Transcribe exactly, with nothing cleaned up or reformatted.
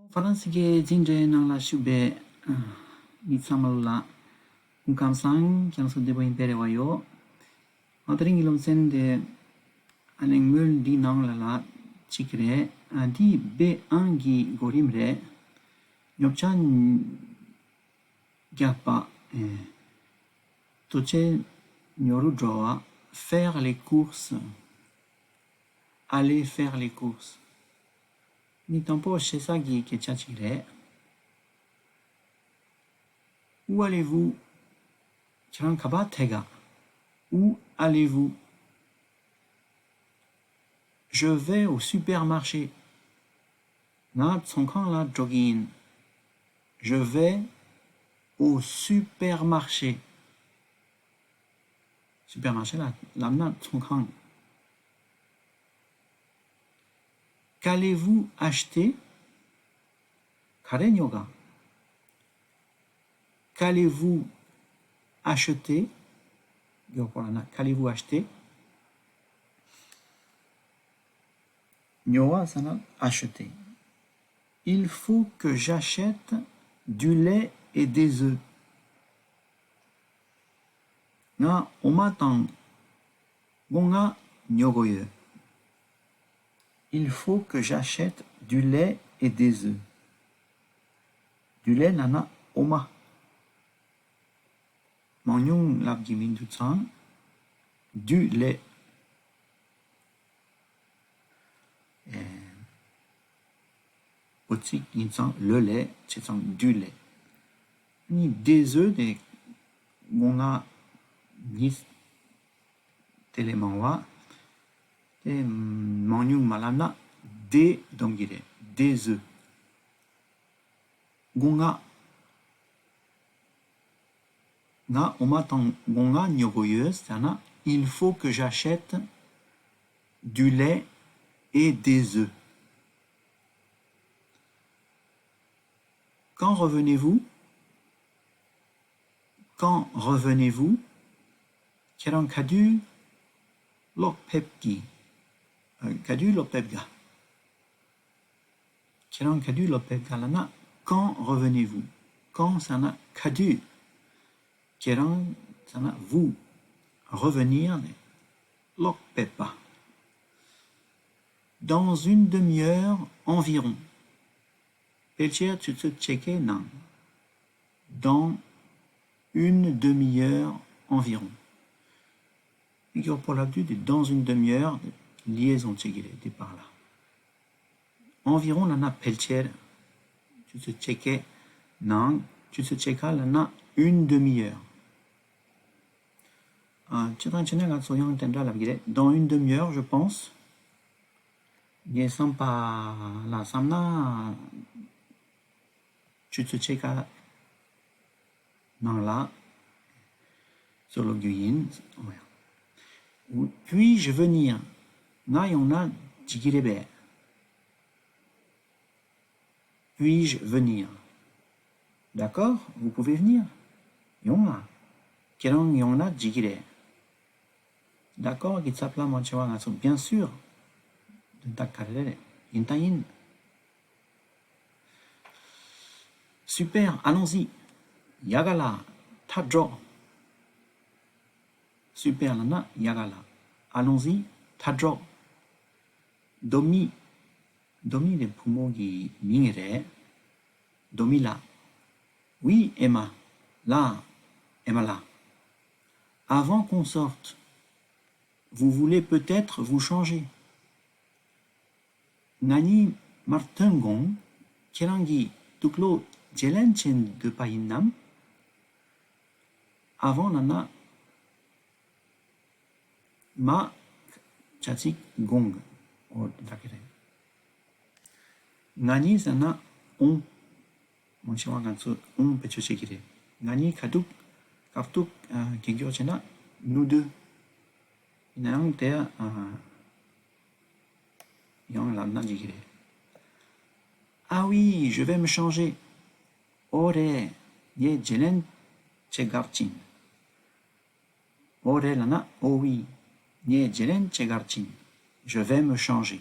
ཧྥ་རན་སི་སྐད་འཛིན་གྲྭའི་ནང་ལ་ཞུགས་པའི་ཨ་མི་ཚང་མ་ལ་སྐུ་ཁམས་བཟང་། ཁྱེད་རང་ཚོ་བདེ་པོ་ཡིན་པའི་རེ་བ་ཡོད། ང་དེ་རིང་གི་སློབ་ཚན་དེ་ཨ་ནི་སྔོན་འདི་ནང་ལ་ལ་གཅིག་རེད། ཨ་འདི་བེ་ཨང་གི་གོ་རིམ་རེད། ཉོ་ཆ་རྒྱག་པ། ཨེ། དུ་ཆེ་ཉོ་རུ་འགྲོ་བ། faire les courses. Aller faire les courses. ནི་དང་པོ་ཞེ་ས་གི་སྐད་ཆ་ཅིག་རེད། Où allez-vous? ཁྱེད་རང་ག་པར་ཐད་ག Où allez-vous? Je vais au supermarché. ང་ཚོང་ཁང་ལ་འགྲོ་གི་ཡིན། Je vais au supermarché. སུ་པར་མར་ཤེ་ལ་ལབ་ན་ཚོང་ཁང་། Qu'allez-vous acheter? ག་རེ་ཉོ་ག Qu'allez-vous acheter? ཡོག་པོ་ལ་ན། Qu'allez-vous acheter? ཉོ་བ་ཟེར་ན་acheter. Il faut que j'achète du lait et des œufs. ང་འོ་མ་དང་སྒོ་ང་ཉོ་དགོས་ཡོད། Il faut que j'achète du lait et des œufs. Du lait ལབ་ན་འོ་མ། མང་ཉུང་ལབ་ཀྱི་མི་འདུག་ཙང་། Du lait. ཨེ། བོད་ཚིག་ཡིན་ཙང་le lait བྱས་ཙང་du lait. ནི་des œufs དེ་སྒོ་ང་གཉིས་དེ་ལས་མང་བ། དེ་མང་ཉུང་མ་ལབ་ན་des འདོན་གྱི་རེད། Des œufs. སྒོ་ང་། ང་འོ་མ་དང་སྒོ་ང་ཉོ་དགོས་ཡོད་ཟེར་ན། Il faut que j'achète du lait et des œufs. Quand revenez-vous? Quand revenez-vous? ཁྱེད་རང་ག་དུས་ལོག་ཕེབས་ཀྱི། ཨ། ག་དུས་ལོག་ཕེབས་ག་ཁྱེད་རང་ག་དུས་ལོག་ཕེབས་ག་ལབ་ན། Quand revenez-vous? Quand ཟེར་ན་ག་དུས། ཁྱེད་རང་ཟེར་ན་vous། Revenir ནི་ལོག་ཕེབས་པ། Dans une demi-heure environ. ཕལ་ཆེར་ཆུ་ཚོད་ཕྱེད་ཀའི་ནང་། Dans une demi-heure environ. ཡོག་པོ་ལབ་དུས་དེ། Dans une demi-heure liaison བྱེད་ཀྱི་རེད། དེ་པར་ལ། Environ ལབ་ན་ཕལ་ཆེར། ཆུ་ཚོད་ཕྱེད་ཀའི་ནང་། ཆུ་ཚོད་ཕྱེད་ཀ་ལབ་ན་une demi-heure. ཨ། སྤྱིར་བཏང་བྱས་ན་ང་ཚོ་ཡང་དེ་འདྲ་ལབ་ཀྱི་རེད། Dans une demi-heure, je pense. ངའི་བསམ་པ་ལ་བསམ་ན། ཆུ་ཚོད་ཕྱེད་ཀ་ནང་ལ་ཚུར་ལོག་རྒྱུ་ཡིན། Puis-je venir? ང་ཡོང་ན་འགྲིག་གི་རེད་པས། Puis-je venir? D'accord, vous pouvez venir. ཡོང་ང་། ཁྱེད་རང་ཡོང་ན་འགྲིག་གི་རེད། D'accord གི་ཚབ་ལ་མང་ཆེ་བ་ང་ཚོ་bien sûr དོན་དག་ག་རེ་རེད། ཡིན་ད་ཡིན། Super, allons-y. ཡག་ག་ལ། ད་འགྲོ། Super ལབ་ན་ཡག་ག་ལ། Allons-y. ད་འགྲོ། Domi. Domi དེ་བུ་མོ་གི་མིང་རེད། Domi ལགས། Oui, Emma. ལགས། ཨེ་མ་ལགས། Avant qu'on sorte, vous voulez peut-être vous changer. ང་གཉིས་མར་ཐོན་གོང་ཁྱེད་རང་གིས་དུག་ལོག་བརྗེ་ལེན་བྱེད་འདོད་པ་ཡིན་ནམ། Avant ལབ་ན། མ། བྱ་ཚིག་གོང་། འོ་ད་གི་རེད། ང་གཉིས་ཟེར་ན་on། མང་ཆེ་བ་ང་ཚོ་on བེད་སྤྱོད་བྱེད་ཀྱི་རེད། ང་གཉིས་ཁ་ཐུག་སྐབས་ཐུག་ཨ། གི་འགྱོག་བྱས་ན་nous deux། ཡིན་ནའང་དེ་ཨ། ཡང་ལབ་ན་འགྲིག་གི་རེད། Ah oui, je vais me changer. ཨོ་རེད། ངས་བརྗེ་ལེན་བྱེད་གར་ཕྱིན། ཨོ་རེད་ལབ་ན། Oh oui, ངས་བརྗེ་ལེན་བྱེད་གར་ཕྱིན། Je vais me changer.